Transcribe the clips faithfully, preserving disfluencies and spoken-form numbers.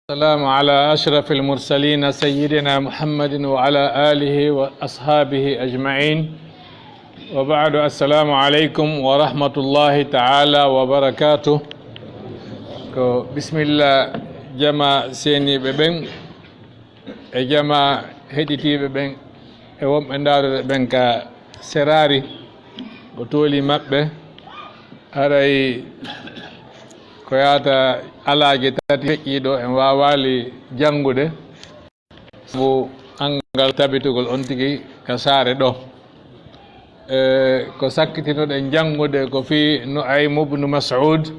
والسلام على أشرف المرسلين سيدنا محمد وعلى آله وأصحابه أجمعين. وبعد، السلام عليكم ورحمة الله تعالى وبركاته. Ko bisimilla jama seeniiɓe ɓen e jama heɗitiiɓe ɓen e wonɓe ndaarude ɓen ka seraari, ko tooli maɓɓe. Haray ko yaata alaaje tati feƴƴiiɗo en waawaali janngude, sabu anngal tabitugol on tigi ka saare ɗo. E, ko sakkitinoɗen janngude ko fii Nu'aymu bnu Mas'ud.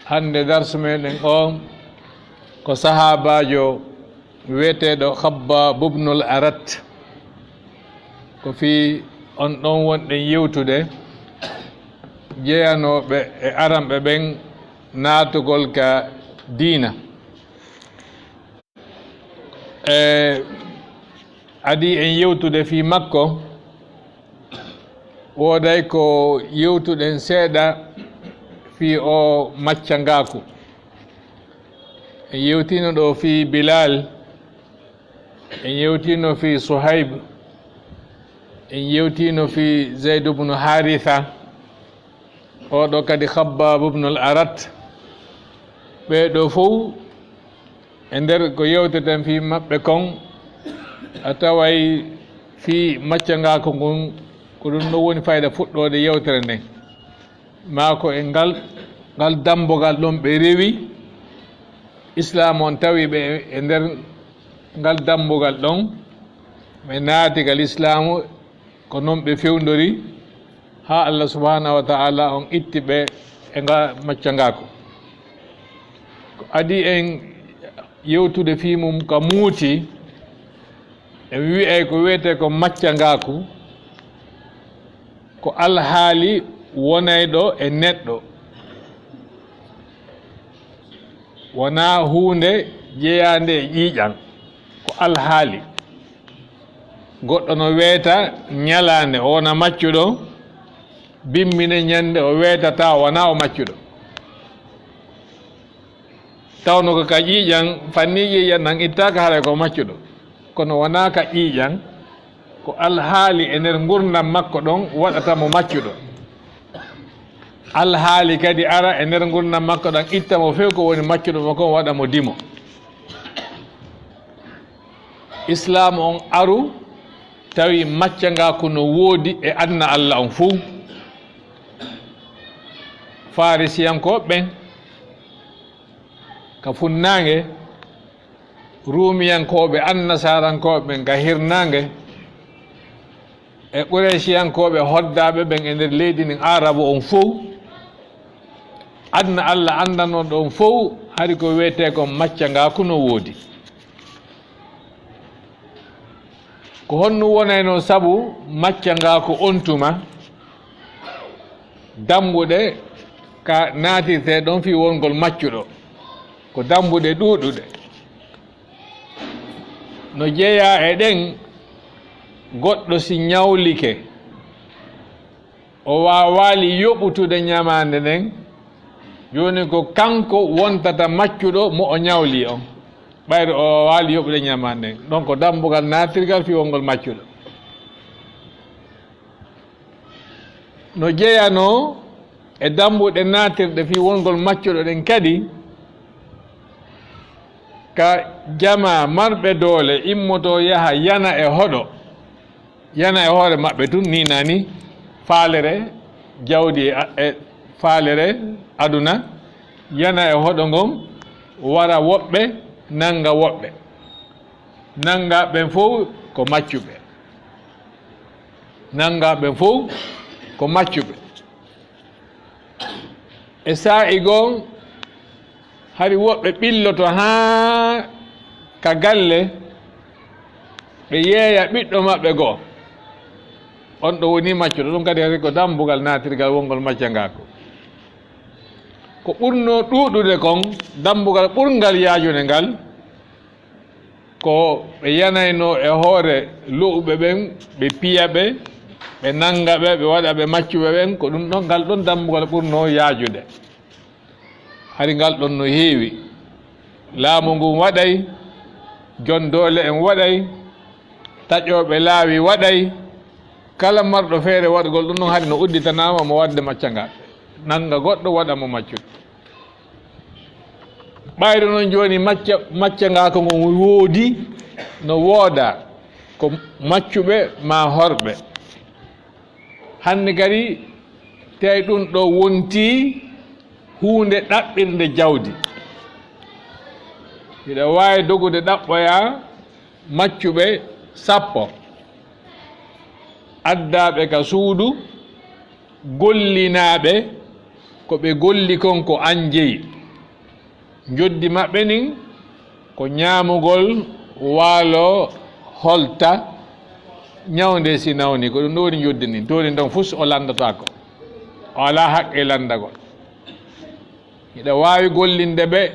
Hannde darsu meɗen o ko sahaabaajo wi'eteeɗo Khabbab ibnul Arat. Ko fii on ɗon wonɗen yewtude, jeyanooɓe e aranɓe ɓen naatugol ka diina. E, adii en yewtude fii makko, wooday ko yewtuɗen seeɗa fii o maccangaaku. En yewtiino ɗo fii Bilal, en yewtiino fii Suhayb, en yewtiino fii Zayd ibnu Haritha, oɗo kadi Khabbab ibnul Arat. Ɓee ɗo fow, e nder ko yewteten fii maɓɓe kon, a taway fii maccangaaku ngun, ko ɗun ɗon woni fayda fuɗɗoode yewtere nden. Maa ko e ngal, ngal dambugal ɗon ɓe rewi, Islaam on tawi ɓe e nder ngal dambugal ɗon, ɓe naati ka Lislaamu, ko non ɓe fewndori, haa Allah subhanahu wa ta'ala on itti ɓe e nga maccangaaku. Ko adii en yewtude fii mum ka muuti, en wi'ay ko wi'etee ko maccangaaku, ko alhaali wonayɗo e neɗɗo. Wonaa huunde jeyaande e ƴiiƴan, ko alhaali. Goɗɗo no weeta ñalaande, o wona maccuɗo, bimmine ñande o weetata, o wonaa o maccuɗo. Tawno ko ka ƴiiƴan, fanni ƴiiƴan ɗan ittaaka, haray ko maccuɗo. Kono wonaa ka ƴiiƴan, ko alhaali e nder ngurndan makko ɗon waɗata mo maccuɗo. Alhaali kadi ara e nder ngurndan makko ɗan itta mo few ko woni maccuɗo mo kon, waɗa mo dimo. Islaamu on aru, tawi maccangaaku no woodi e aduna Allah on fow. Farisiyankooɓe ɓen ka funnaange, Ruumiyankooɓe, Annasaarankooɓe ɓen ka hirnaange, e Qurayshiyankooɓe hoddaaɓe ɓen e nder leydi ndin, Aarabu on fow, aduna Allah anndanooɗo on fow, hari ko wi'etee kon maccangaaku no woodi. Ko honɗun wonaynoo sabu maccangaaku on tuma? Dambuɗe ka naatirtee ɗon fii wongol maccuɗo, ko dambuɗe ɗuuɗuɗe. No jeyaa e ɗen, goɗɗo si ñawlike, o waawaali yoɓutude ñamaande nden, jooni ko kanko wontata maccuɗo mo o ñawli on, ɓayri o waawaali yoɓude ñamaande nden. Ɗon ko dambugal naatirgal fii wongol maccuɗo. No jeyanoo e dambuɗe naatirɗe fii wongol maccuɗo ɗen kadi, ka jamaa marɓe doole immotoo yaha yana e hoɗo, yana e hoore maɓɓe tun, nii naa nii, faalere jawdi e a-, e faalere aduna, yana e hoɗo ngon, wara woɓɓe, nanga woɓɓe. Nanga ɓen fow ko maccuɓe. Nanga ɓen fow ko maccuɓe. E saa'i goo, hari woɓɓe ɓilloto haa ka galle, ɓe yeeya ɓiɗɗo maɓɓe goo. On ɗoo woni maccuɗo. Ɗun kadi hari ko dambugal naatirgal wongol maccangaaku. Ko ɓurnoo ɗuuɗude kon, dambugal ɓurngal yaajude ngal, ko ɓe yanaynoo e hoore lo'uɓe ɓen, ɓe piya ɓe, ɓe nanga ɓe, ɓe waɗa ɓe maccuɓe ɓen, ko ɗun ɗon, ngal ɗon dambugal ɓurnoo yaajude. Hari ngal ɗon no heewi. Laamu ngun waɗay, jon doole en waɗay, taƴooɓe laawi waɗay, kala marɗo feere waɗugol ɗum ɗon hari no udditanaama mo waɗde macca nga, nannga goɗɗo waɗa mo maccuɗo. Ɓayru noon jooni macca, macca nga ko ngon woodi, no wooda ko maccuɓe maa horɓe. Hannde kadi, tawi ɗum ɗo wonti huunde ɗaɓɓirnde jawdi. Hiɗa waawi dogude ɗaɓɓoya maccuɓe sappo, addaaɓe ka suudu, gollinaaɓe, ko ɓe golli kon ko an jeyi. Njoddi maɓɓe nin ko ñaamugol, waalo, holta, ñawnde si nawni, ko ɗum ɗo woni njoddi ndin. Tooni ɗon fus o lanndataako, o alaa haqqe lanndagol. Hiɗa waawi gollinde ɓe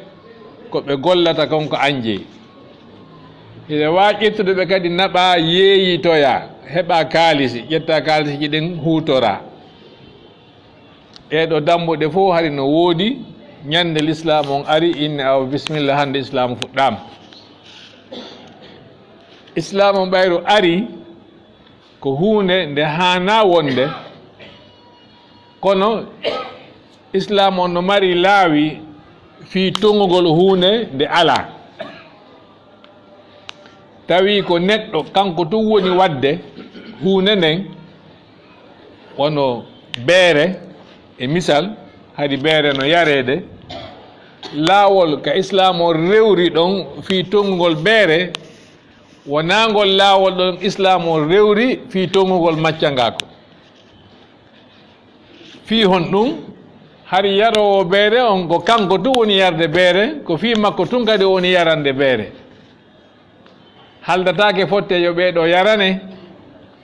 ko ɓe gollata kon ko an jeyi. Hiɗa waawi ƴettude ɓe kadi, naɓaa, yeeyitoyaa, heɓaa kaalisi, ƴettaa kaalisiiji ɗin huutoraa. Ɗee ɗoo dambuɗe fof hari no woodi. Ñande lislaam on ari, inni awa bisimilla, hannde islaam fuɗɗaama. Islaam on ɓayru ari ko huunde nde haanaa wonde, kono islaam on no mari laawi fii toŋugol huunde nde alaa. Tawi ko neɗɗo kanko tun woni waɗde huunde nden, wano beere e misal, hari beere no yareede. Laawol ka islaam on rewri ɗon fii toŋugol beere, wonaa ngol laawol ɗon islaam on rewri fii toŋugol maccangaaku. Fii honɗum? Hari yaroowo beere on ko kanko tun woni yarde beere, ko fii makko tun kadi o woni yarande beere. Haldataake fotte yo ɓee ɗoo yarane,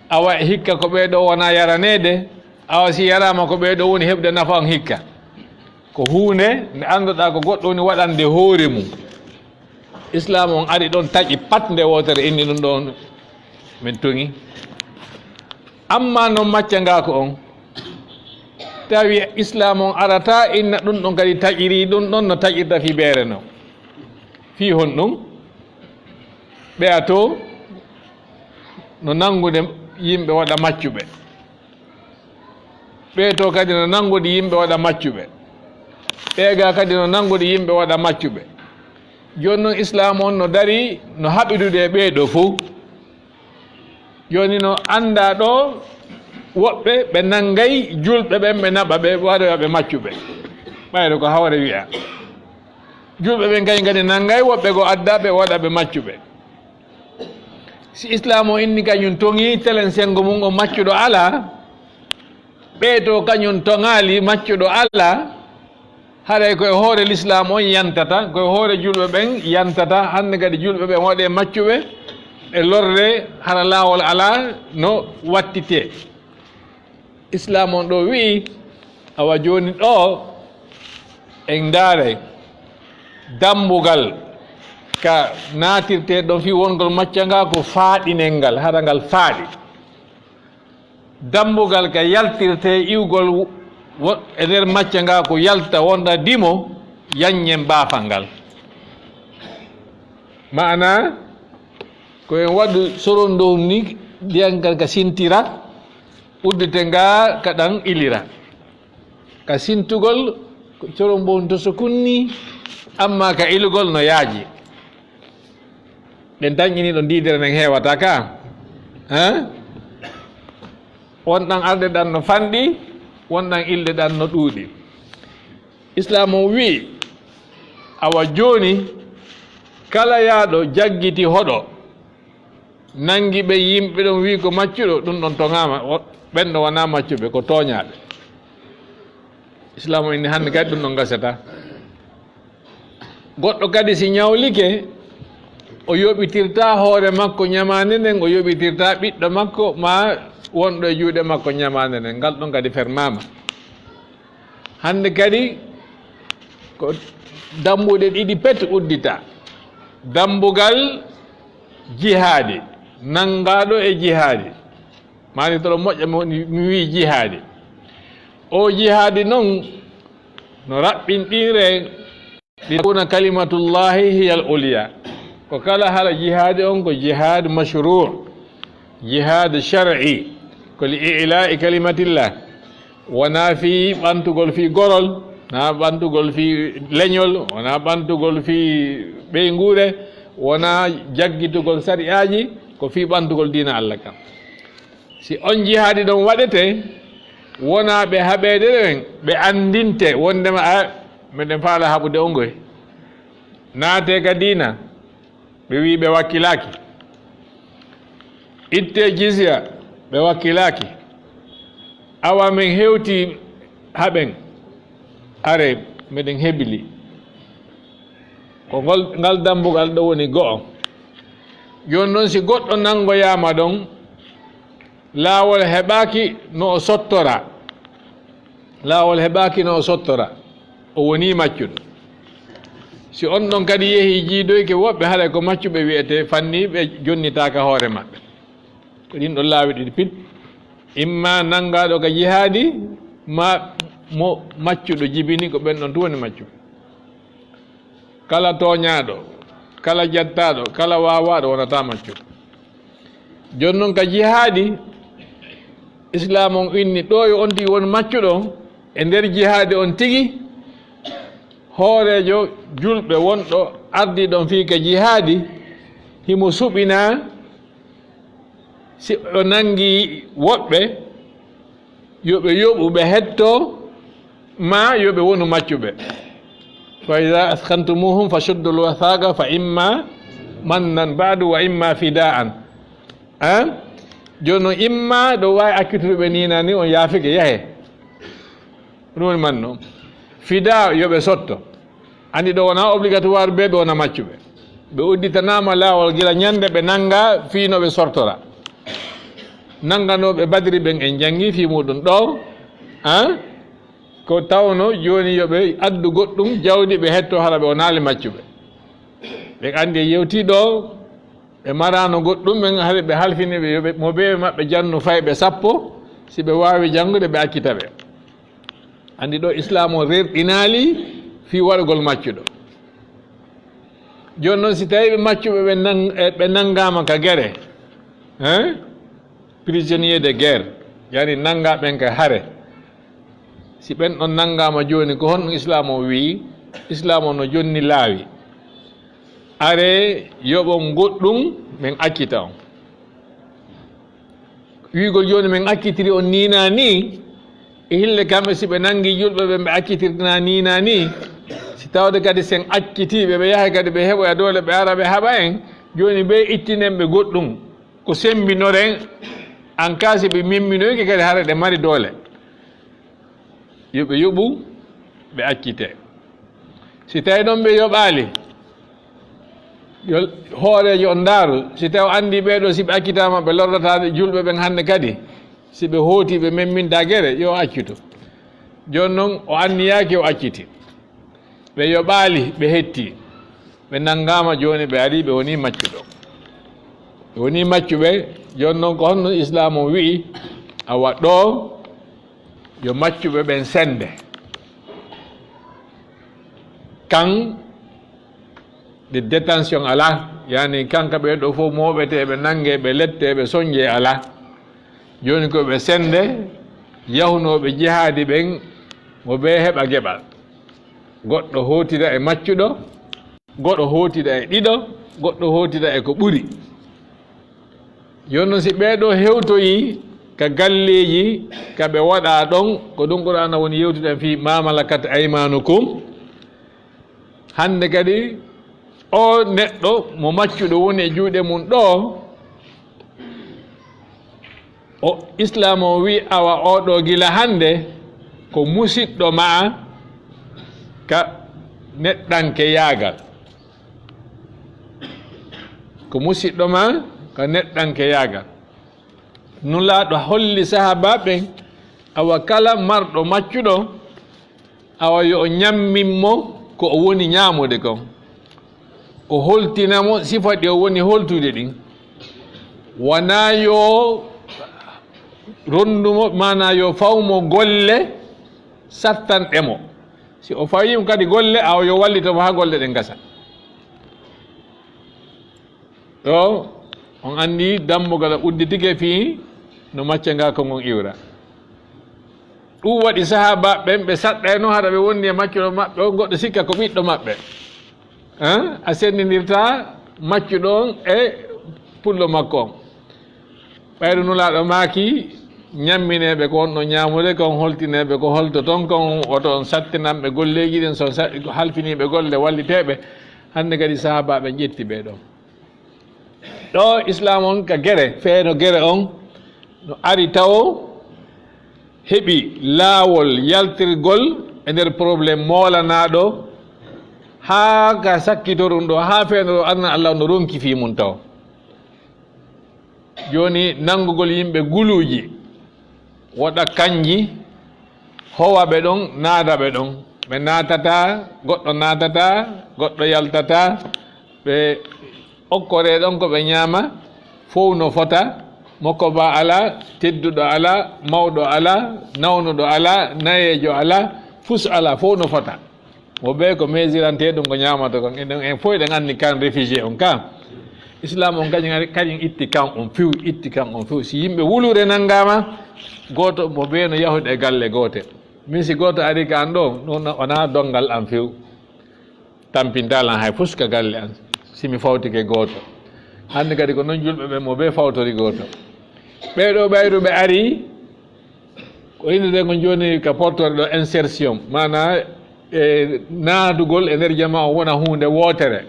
awa e hikka ko ɓee ɗoo wonaa yaraneede, awa si yaraama ko ɓee ɗoo woni heɓde nafa on hikka. Ko huunde nde annduɗaa ko goɗɗo woni waɗande hoore mum. Islaam on ari ɗon taƴi pat nde wootere, inni ɗum ɗon min toŋi. Amma non maccangaaku on, tawi islaam on arata inna ɗum ɗon kadi taƴiri ɗum ɗon no taƴirta fii beere no. Fii honɗum? Ɓeya to no nanngude yimɓe waɗa maccuɓe. Ɓee to kadi no nanngude yimɓe waɗa maccuɓe. Ɓee ga kadi no nanngude yimɓe waɗa maccuɓe. Jooni non islaam on no dari no haɓidude e ɓee ɗoo fow. Jooni no anndaa ɗoo woɓɓe ɓe nanngay julɓe ɓen, ɓe naɓa ɓe, waɗoya ɓe maccuɓe. Ɓayde ko hawre wi'a. Julɓe ɓen kay kadi nanngay woɓɓe goo adda ɓe, waɗa ɓe maccuɓe. Si islaam o inni kañum toŋi telen senngo mum o maccuɗo alaa, ɓee to kañum toŋaali maccuɗo alaa, haray ko e hoore lislaam on yantata, ko e hoore julɓe ɓen yantata, hannde kadi julɓe ɓen waɗee maccuɓe, ɓe lorree, hara laawol alaa no wattitee. Islaam on ɗoo wi'i, awa jooni ɗoo en ndaaray dambugal ka naatirtee ɗon fii wongol macca ngaa ko faaɗinel ngal, hara ngal faaɗi. Dambugal ka yaltirtee iwgol wo-, e nder macca ngaa ko yalta wonda dimo, yaññen baafal ngal. Maanaa, ko en waɗu soron dow ni, ndiyan ngal ka sintira, uddite ngaa ka ɗan ilira. Ka sintugol, ko coron mbowni to so kunni, amma ka ilugol no yaaji. Ɗen tan ini ɗo diidere nden heewata ka. Hein? Won ɗan arde ɗan no fanɗi, won ɗan ilde ɗan no ɗuuɗi. Islaam on wi'i, awa jooni, kala yaaɗo jaggiti hoɗo, nangi ɓe yimɓe ɗon wi'i ko maccuɗo, ɗum ɗon toŋaama, o-, ɓen ɗo wonaa maccuɓe, ko tooñaaɓe. Islaam o inni hannde kadi ɗum ɗon gasata. Goɗɗo kadi si ñawlike, o yoɓitirta hoore makko ñamaande nden, o yoɓitirta ɓiɗɗo makko, maa wonɗo e juuɗe makko ñamaande nden, ngal ɗon kadi fermaama. Hannde kadi ko dambuɗe ɗiɗi pet uddita. Dambugal jihaadi, nanngaaɗo e jihaadi. Maani to ɗo moƴƴa mi woni, mi wi'i jihaadi. O jihaadi non no raɓɓinɗinre لتكون كلمة الله هي العليا. Ko kala haala jihaadi on ko jihaad mashru', jihaad shar'i, ko li i'laa'i kalimatillah. Wonaa fii ɓantugol fii gorol, naa ɓantugol fii leñol, wonaa ɓantugol fii ɓeynguure, wonaa jaggitugol sari'aaji, ko fii ɓantugol diina Allah kan. Si on jihaadi ɗon waɗete, wonaa ɓe haɓeede ɓen, ɓe anndinte wonndema, a, meɗen faala haɓude on ngoy. Naatee ka diina, ɓe wi'i ɓe wakkilaaki. Ittee jizya, ɓe wakkilaaki. Awa men hewtii haɓen, are meɗen hebili. Ko ngol, ngal dambugal ɗo woni go'o. Jooni non, si goɗɗo nanngoyaama ɗon, laawol heɓaaki no o sottora. Laawol heɓaaki no o sottora. O wonii maccuɗo. Si on ɗon kadi yehii jiidoyke woɓɓe, haray ko maccuɓe wi'etee fanni, ɓe jonnitaaka hoore maɓɓe. Ko ɗin ɗon laawi ɗiɗi pit. Imma nanngaaɗo ka jihaadi, ma mo maccuɗo jibini, ko ɓen ɗon tun woni maccuɓe. Kala tooñaaɗo, kala jattaaɗo, kala waawaaɗo wonataa maccuɗo. Jooni non ka jihaadi, Islaam on inni ɗo yo on tigi won maccuɗo e nder jihaadi on tigi, hooreejo julɓe wonɗo ardii ɗon fii ka jihaadi, himo suɓinaa si o nanngi woɓɓe, yo ɓe yoɓu, ɓe hetto, ma yo ɓe wonu maccuɓe. فإذا أثخنتموهم فشدوا الوثاق فإما منا بعد وإما فداء. An? Jooni non, imma ɗo waawi accitude ɓe nii naa nii, on yaafike, yahee. Ɗum woni manno. Fidaa, yo ɓe sotto. Anndi ɗo wonaa obligatoire ɓe, ɓe wona maccuɓe. Ɓe udditanaama laawol gila ñannde ɓe nannga fii no ɓe sortora. Nannganooɓe Badri ɓen en janngi fii muuɗum ɗo. An? Ko tawno jooni yo ɓe addu goɗɗum jawdi ɓe hetto hara ɓe wonaali maccuɓe. Ɓe anndi e yewtii ɗo, ɓe maraano goɗɗum, ɓen hari ɓe halfini ɓe, yo ɓe, mo bee maɓɓe jannu fayɓe sappo, si ɓe waawi janngude, ɓe accita ɓe. Anndi ɗo Islaam o rerɗinaali fii waɗugol maccuɗo. Jooni non, si tawii ɓe maccuɓe ɓe nan-, e, ɓe nanngaama ka gere, hein? Prisonnier de guerre, yani nanngaa ɓen ka hare. Si ɓen ɗon nanngaama jooni, ko honɗum Islaam o wi'i? Islaam o no jonni laawi. Aree, yoɓon goɗɗum, men accita on. Wi'ugol jooni men accitiri on nii naa nii, e hille kamɓe si ɓe nanngi julɓe ɓe, ɓe accitirta nii naa nii, si tawde kadi sen accitii ɓe, ɓe yaha kadi ɓe heɓoya doole, ɓe ara ɓe haɓa en, jooni ɓe ittinen ɓe goɗɗum, ko semmbinoren, an kaa si ɓe memminoyke kadi hara ɗe mari doole. Yo ɓe yoɓu, ɓe accitee. Si tawii ɗon ɓe yoɓaali, yo hooreejo on ndaaru. Si tawi o anndii ɓee ɗoo, si ɓe accitaama, ɓe lorrataa julɓe ɓen hannde kadi. Si ɓe hootii, ɓe memmintaa gere, yo o accitu. Jooni non, o anniyaaki, o acciti. Ɓe yoɓaali, ɓe hetti. Ɓe nanngaama, jooni ɓe arii, ɓe wonii maccuɓe. Ɓe wonii maccuɓe. Jooni non, ko honno Islaam on wi'i? Awa ɗoo, yo maccuɓe ɓen sennde. Kan de détention alaa, yani kanka ɓee ɗoo fof mooɓetee, ɓe nanngee, ɓe lettee, ɓe sonnjee alaa. Jooni ko ɓe sennde, yahunooɓe jihaadi ɓen, mo bee heɓa geɓal. Goɗɗo hootida e maccuɗo, goɗɗo hootida e ɗiɗo, goɗɗo hootida e ko ɓuri. Jooni non, si ɓee ɗoo hewtoyii ka galleeji ka ɓe waɗaa ɗon, ko ɗum Qur'aana woni yewtude en fii "ma malakat aymaanukum". Hannde kadi, oo neɗɗo mo maccuɗo woni e juuɗe mum ɗoo, o Islaam o wi'i, awa, oo ɗoo gila hannde ko musiɗɗo maa ka neɗɗankeyaagal. Ko musiɗɗo maa ka neɗɗankeyaagal. Nulaaɗo holli sahaabaaɓe ɓen, awa, kala marɗo maccuɗo, awa, yo o ñammin mo ko o woni ñaamude kon. O holtina mo sifa ɗi o woni holtude ɗin. Wanaa yo ronndu mo, maanaa yo faw mo golle sattanɗe mo. Si o fawii mo kadi golle, awa yo wallito mo haa golle ɗen ngasa. Ɗo on anndi dammugal o udditike fii no macca ngaaka ngon iwra. Ɗum waɗi sahaabaaɓe ɓen ɓe saɗɗayno hara ɓe wondi e maccuɗo maɓɓe on, goɗɗo sikka ko ɓiɗɗo maɓɓe. Hein? A senndindirta maccuɗo on e pullo makko on. Ɓayru Nulaaɗo maaki, ñammineeɓe ko on ɗon ñaamude, ko on holtineeɓe ko holtoton kon, woto on sattinanɓe golleeji ɗin, so sa-, halfiniiɓe golle walliteeɓe. Hannde kadi sahaabaaɓe ƴetti ɓe ɗon. Ɗo Islaam on ka gere, feeno gere on, no ari tawo heɓi laawol yaltirgol e nder problème moolanaaɗo, haa ka sakkito ɗum ɗo, haa feeno ɗo, aduna Allah no ronki fii mum tawo. Jooni, nanngugol yimɓe guluuji, waɗa kanji, howa ɓe ɗon, naada ɓe ɗon. Ɓe naatataa, goɗɗo naatataa, goɗɗo yaltataa. Ɓe okkoree ɗon ko ɓe ñaama, fow no fota. Mokoba alaa, tedduɗo alaa, mawɗo alaa, nawnuɗo alaa, nayeejo alaa, fus alaa, fow no fota. Mo bee ko mesiranteeɗum ko ñaamata kon. Enen en fof eɗen anndi kan réfugié on ka. Islam on kañum ari, kañum itti kan on few, itti kan on few. Si yimɓe wuluure nanngaama, gooto mo bee no yahude e galle goote. Min si gooto ari ka an ɗo, non wonaa donngal an few. Tampintaa lan hay fus ka galle an, si mi fawtike gooto. Hannde kadi ko non julɓe ɓen mo bee fawtori gooto. Ɓee ɗo ɓayru ɓe ari, ko innirɗen kon jooni ka portore ɗo insertion, maanaa e naadugol e nder jamaa o wona huunde wootere.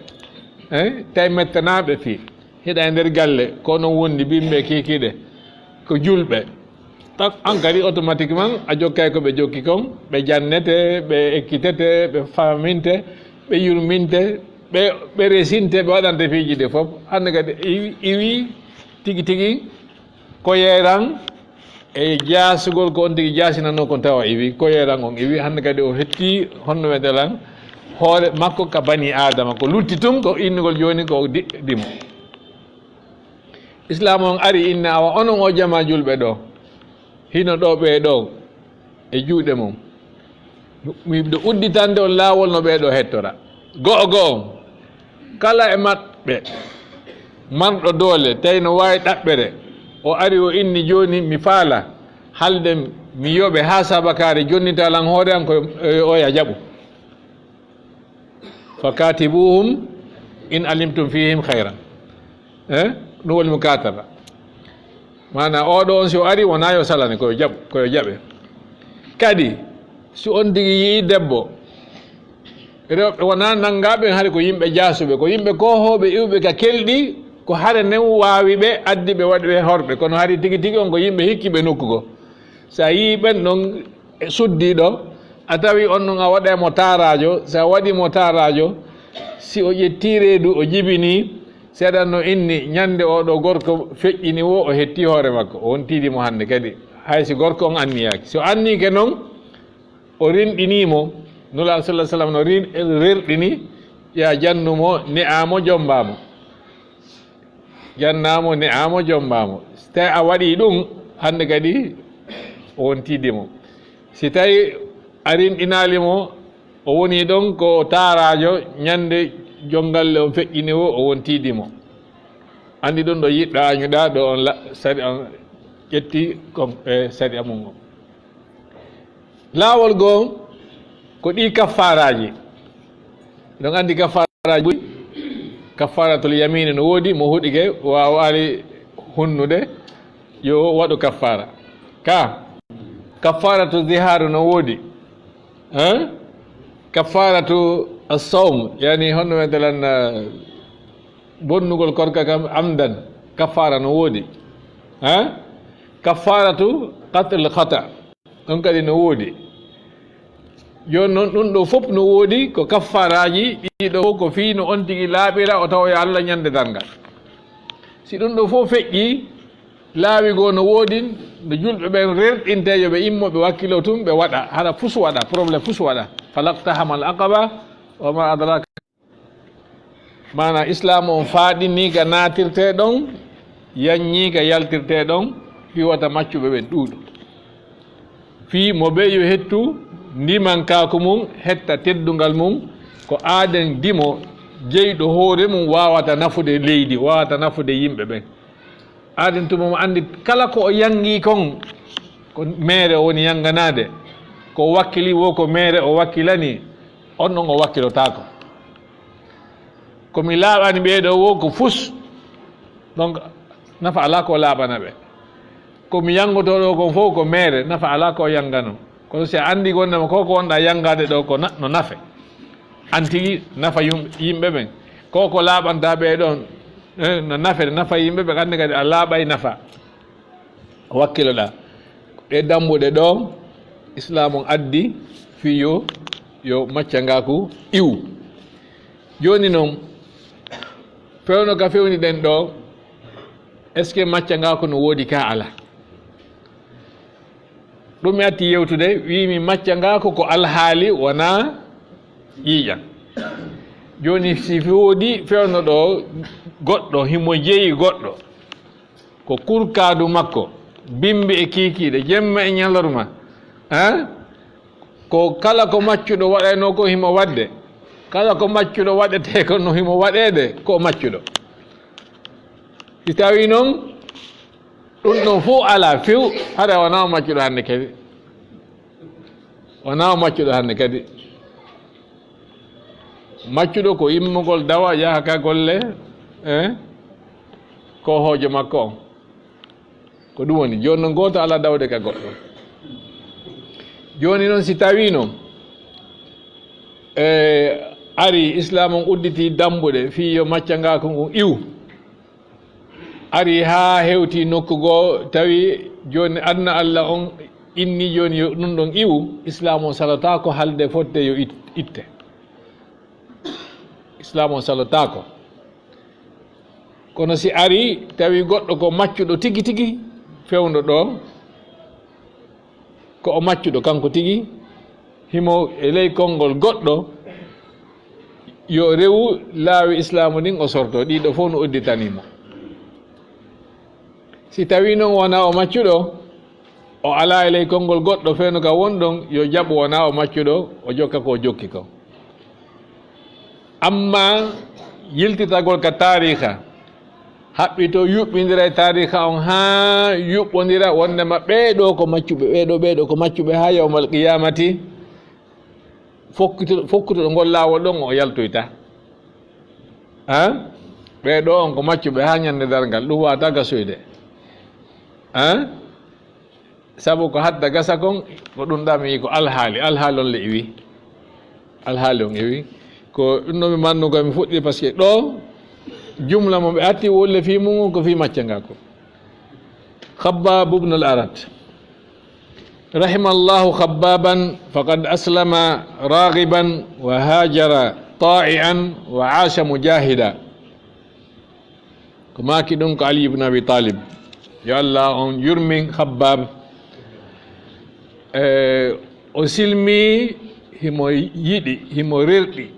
Eh, tawi mettanaaɓe fii, hiɗa e nder galle, ko non wondi bimɓe kiikiiɗe, ko julɓe. Tak, an kadi automatiquement a jokkay ko ɓe jokki kon, ɓe jannete, ɓe ekkitete, ɓe faminte, ɓe yurminte, ɓe, ɓe resinte, ɓe waɗante piiji ɗi fof. Hannde kadi iwi, iwi tigi tigi ko yeeran e jaasugol ko on tigi jaasinanoo kon tawa iwi, ko yeeran on iwi, hannde kadi o hetti honno wiyete lan hoore makko ka bani Aadama, ko lutti tun ko innugol jooni ko di-, dimo. Islaam on ari inna awa onon o jamaa julɓe ɗo, hino ɗo ɓee ɗo e juuɗe mum. Miɗo udditande on laawol no ɓee ɗo hettora. Go'o go'o, kala e maɓɓe marɗo doole, tawi no waawi ɗaɓɓere, o ari o inni, "Jooni mi faala halden mi yoɓe haa sabakaare, jonnita lan hoore an ko e oya jaɓu." "Fa katibuhum in alimtum fihim khayran." Eh? Ɗum woni mukataba. Maanaa, oo ɗo on, si o ari, wonaa yo salane, ko yo jaɓ-, ko yo jaɓe. Kadi, si on tigi yi'i debbo, rewɓe wonaa nanngaaɓe, hari ko yimɓe jaasuɓe, ko yimɓe koohooɓe iwɓe ka kelɗi, ko hare nden waawi ɓe, addi ɓe, waɗi ɓe horɓe. Kono hari tigi tigi on ko yimɓe hikkiiɓe nokku goo. Si a yi'i ɓen ɗon e suddiiɗo, a tawi on ɗon a waɗay mo taaraajo, si a waɗii mo taaraajo, si o ƴettii reedu, o jibinii, seeɗa no inni, ñande oo ɗo gorko feƴƴini woo, o hettii hoore makko, o wontiidi mo hannde kadi, hay si gorko on anniyaaki. Si o anniike non, o rinɗinii mo, Nulaaɗo sallallaahu alayhi wa sallam no rin-, rerɗini, yo a jannu mo, ne'aa mo, jommbaa mo. Jannaa mo, ne'aa mo, jommbaa mo. Si tawi a waɗii ɗum, hannde kadi o wontiidi mo. Si tawi a rinɗinaali mo, o wonii ɗon ko taaraajo, ñande jom galle on feƴƴini o, o wontiidi mo. Anndi ɗum ɗo yiɗɗaa añuɗaa, ɗo on la-, sariya on ƴetti kon e sariya mum on. Laawol goo ko ɗii kaffaaraaji. Eɗon anndi kaffaaraaji buy, kaffaaratul yamiini no woodi, mo huɗike waawaali hunnude, yo waɗu kaffaara. Ka, kaffaaratu zihaaru no woodi. Hein? Kaffaaratu as-sawm, yani honno wiyete lan, eh, bonnugol korka kam amdan, kaffaara no woodi. Hein? Kaffaaratu qat'il khata. Ɗon kadi no woodi. Jooni non, ɗum ɗo fof no woodi, ko kaffaaraaji ɗiɗo fof, ko fii no on tigi laaɓira, o tawoya Allah ñande darngal. Si ɗum ɗo fof feƴƴii, laawi goo no woodi, no julɓe ɓen rerɗinte, yo ɓe immo, ɓe wakkilo tun, ɓe waɗa, hara fus waɗa, problème fus waɗa. Falaqtahamal aqaba, wa ma adraka. Maanaa, Islaam on faaɗinii ka naatirtee ɗon, yaññii ka yaltirtee ɗon, fii wota maccuɓe ɓen ɗuuɗu. Fii mo bee yo hettu ndimankaaku mum, hetta teddungal mum, ko aaden dimo jeyɗo hoore mum waawata nafude leydi, waawata nafude yimɓe ɓen. Aaden tuma mo anndi kala ko o yangi kon, ko meere o woni yanganaade, ko o wakkili wo ko meere o wakkilani, on ɗon o wakkilotaako. Ko mi laaɓani ɓee ɗoo wo ko fus, donc nafa alaa ko laaɓana ɓe. Ko mi yanngotoo ɗoo kon fof ko meere, nafa alaa ko yanngano. Kono si a anndi wonndema ko ko wonɗa yanngaade ɗoo ko na-, no nafe, an tigi nafa yum-, yimɓe ɓen. Ko ko laaɓanta ɓee ɗon, eh, no nafe, nafa yimɓe ɓe, anndi kadi a laaɓay nafa. Wakkiloɗaa. Ɗee dammbuɗe ɗoo, Islaam on addi fii yo, yo maccangaaku iwu. Jooni non, fewndo ka fewniɗen ɗoo, est-ce que maccangaaku no woodi ka alaa? Ɗum mi atti yewtude, wiimi maccangaaku ko alhaali, wonaa ƴiiƴan. Jooni, si woodi fewndo ɗoo, goɗɗo, himo jeyi goɗɗo, ko kurkaadu makko, bimbi e kiikiiɗe, jemma e ñalorma, eh? Ko kala ko maccuɗo waɗaynoo ko himo waɗde, kala ko maccuɗo waɗetee ko no himo waɗeede, ko maccuɗo. Si tawii non, ɗum ɗon fof alaa few, hara wonaa o maccuɗo hannde kadi. Wonaa o maccuɗo hannde kadi. Maccuɗo ko immugol dawa yaha ka golle, eh, ko hoojo makko on. Ko ɗum woni, jooni non gooto alaa dawde ka goɗɗo. Jooni non si tawiino, eh, ari Islaam on udditi dammbuɗe fii yo maccangaaku ngun iwu. Ari haa hewti nokku goo, tawi jooni aduna Alla on inni jooni yo ɗum ɗon iwu, Islaam on salotaako halde fodde yo it-, itte. Islaam on salotaako. Kono si ari tawi goɗɗo ko maccuɗo tigi tigi fewndo ɗoo, ko o maccuɗo kanko tigi, himo e ley konngol goɗɗo, yo rewu laawi Islaamu ɗin o sorto, ɗiɗo fof no udditanii mo. Si tawii non wonaa o maccuɗo, o alaa e ley konngol goɗɗo fewndo ka wonɗon, yo jaɓu wonaa o maccuɗo, o jokka ko o jokki kon. Amma yiltitagol ka taariika, haɓɓitoo yuɓɓindira e taariika on haa yuɓɓondira wonndema ɓee ɗoo ko maccuɓe, ɓee ɗoo, ɓee ɗoo ko maccuɓe haa yawmal qiyaamati, fokkuto-, fokkutuɗo ngol laawol ɗon o yaltoyta. Haa? Ɓee ɗoo on ko maccuɓe haa ñande darngal, ɗum waawataa gasoyde. Haa? Sabu ko hadda gasa kon, ko ɗum ɗaami ko alhaali, alhaali on le iwi. Alhaali on iwi. Ko ɗum no mi mannu ko mi fuɗɗi, parce que ɗoo jumla mo ɓe atti wolle fii mum on ko fii maccangaaku. Khabbab ibn al-Arat. رحم الله خبابا فقد أسلم راغبا وهاجر طائعا وعاش مجاهدا. Ko maaki ɗum ko Ali ibn Abi Talib. Yo Allah on yurmin Khabbab. Eh, o silmi, himo yiɗi, himo rerɗi.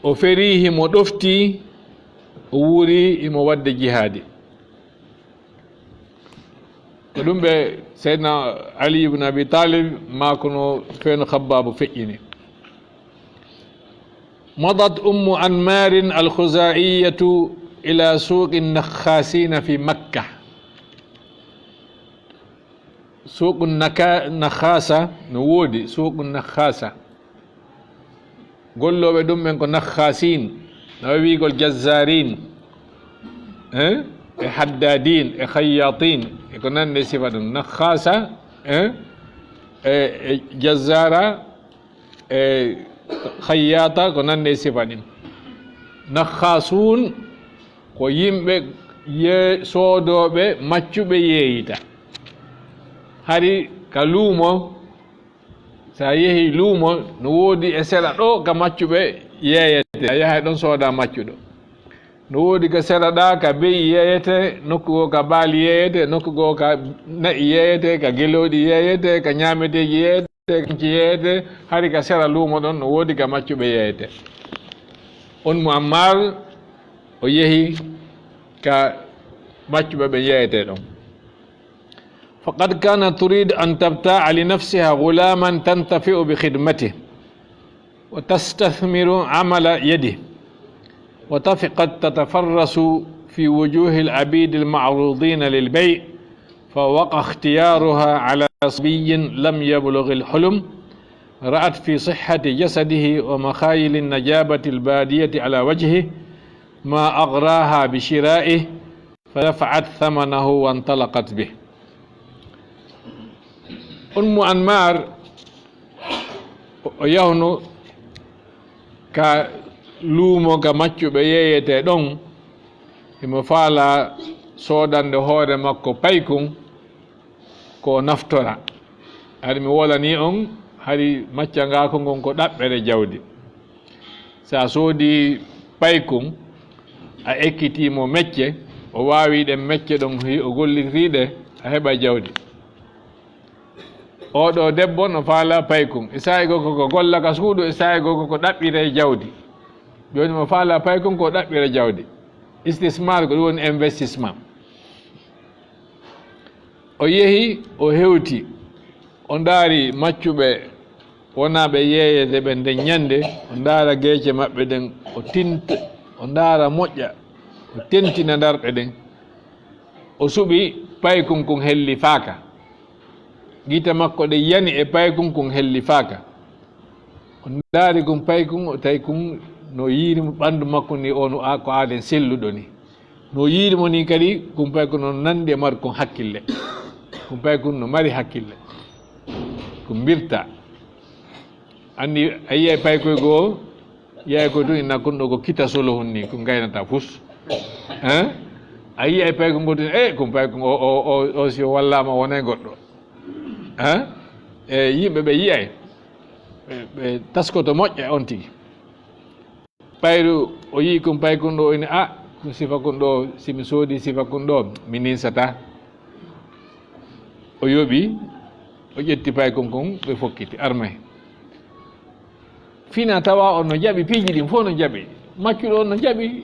O feri, himo ɗofti, o wuuri, himo waɗde jihaadi. Ko ɗum ɓe Seydina Ali ibn Abi Talib maakuno fewndo Khabbab feƴƴini. مضت أم عمار الخزاعية إلى سوق النخاسين في مكة. Suuqu Naka-, Nakhaasa no woodi, Suuqu Nakhaasa. Gollooɓe ɗum ɓen ko Nakhaasiin, no wi'ugol Jazzaariin, eh? E Haddaadiin, e Khayyaatiin, e ko nanndi e sifa ɗum. Nakhaasa, eh? E, e Jazzaara, e Khayyaata, ko nanndi e sifa ɗin. Nakhaasuun ko yimɓe ye-, soodooɓe maccuɓe yeeyita. Hari ka luumo, so a yehi luumo, no woodi e sera ɗoo ka maccuɓe yeeyete. A yahay ɗon sooda maccuɗo. No woodi ka sera ɗaa ka be'i yeeyete, nokku goo ka baali yeeyete, nokku goo ka na'i yeeyete, ka gelooɗi yeeyete, ka ñaameteeji yeeyete, ka kanci yeeyete, hari ka sera luumo ɗon no woodi ka maccuɓe yeeyete. On mo Ammar o yehi ka maccuɓe ɓe yeeyete ɗon. فقد كانت تريد أن تبتاع لنفسها غلاما تنتفع بخدمته وتستثمر عمل يده، وطفقت تتفرس في وجوه العبيد المعروضين للبيع، فوقع اختيارها على صبي لم يبلغ الحلم، رأت في صحة جسده ومخايل النجابة البادية على وجهه ما أغراها بشرائه، فدفعت ثمنه وانطلقت به. Ummu Anmar, o yahno ka luumo ka maccuɓe yeeyete ɗon, himo faala soodande hoore makko paykun ko o naftora. Hari mi wolani on, hari maccangaaku ngun ko ɗaɓɓere jawdi. Si a soodi paykun, a ekkitii mo mecce, o waawi ɗen mecce ɗon, hi-, o gollitirii ɗe, a heɓa jawdi. Oo ɗoo debbo no faala paykun. E saa'i goo ko ko golla ka suudu, e saa'i goo ko ko ɗaɓɓira e jawdi. Jooni mo faala paykun ko o ɗaɓɓira jawdi. Istismar ko ɗum woni investissement. O yehi, o hewti, o ndaari maccuɓe wonaaɓe yeeyete ɓen nden ñannde, o ndaara geece maɓɓe ɗen, o tinta, o ndaara moƴƴa, o tentina ndarɗe ɗen. O suɓi paykun kun hellifaaka. Gite makko ɗen yani e paykun kun hellifaaka. O ndaari kun paykun, o tawi kun no yiiri mo ɓanndu makko ni, o no a-, ko aaden selluɗo ni. No yiiri mo ni kadi, kun paykun no nanndi e markun hakkille. Kun paykun no mari hakkille. Ko mbirta. Anndi a yi'ay paykoy goo, yi'ay ko tun inna kun ɗoo ko kita solo hun ni, kun gaynata fus. Hein? A yi'ay paykun goo tun, eh, kun paykun o, o, o, o si o wallaama wonay goɗɗo. Hein? E yimɓe ɓe yi'ay, ɓe, ɓe taskoto moƴƴa on tigi. Payru o yi'i kun paykun ɗoo, o inni, "Ah, kun sifa kun ɗoo, si mi soodi sifa kun ɗoo, mi ninsataa." O yoɓi, o ƴetti paykun kun, ɓe fokkiti, armay. Fina tawa on no jaɓi, piiji ɗin fof no jaɓi. Maccuɗo on no jaɓi,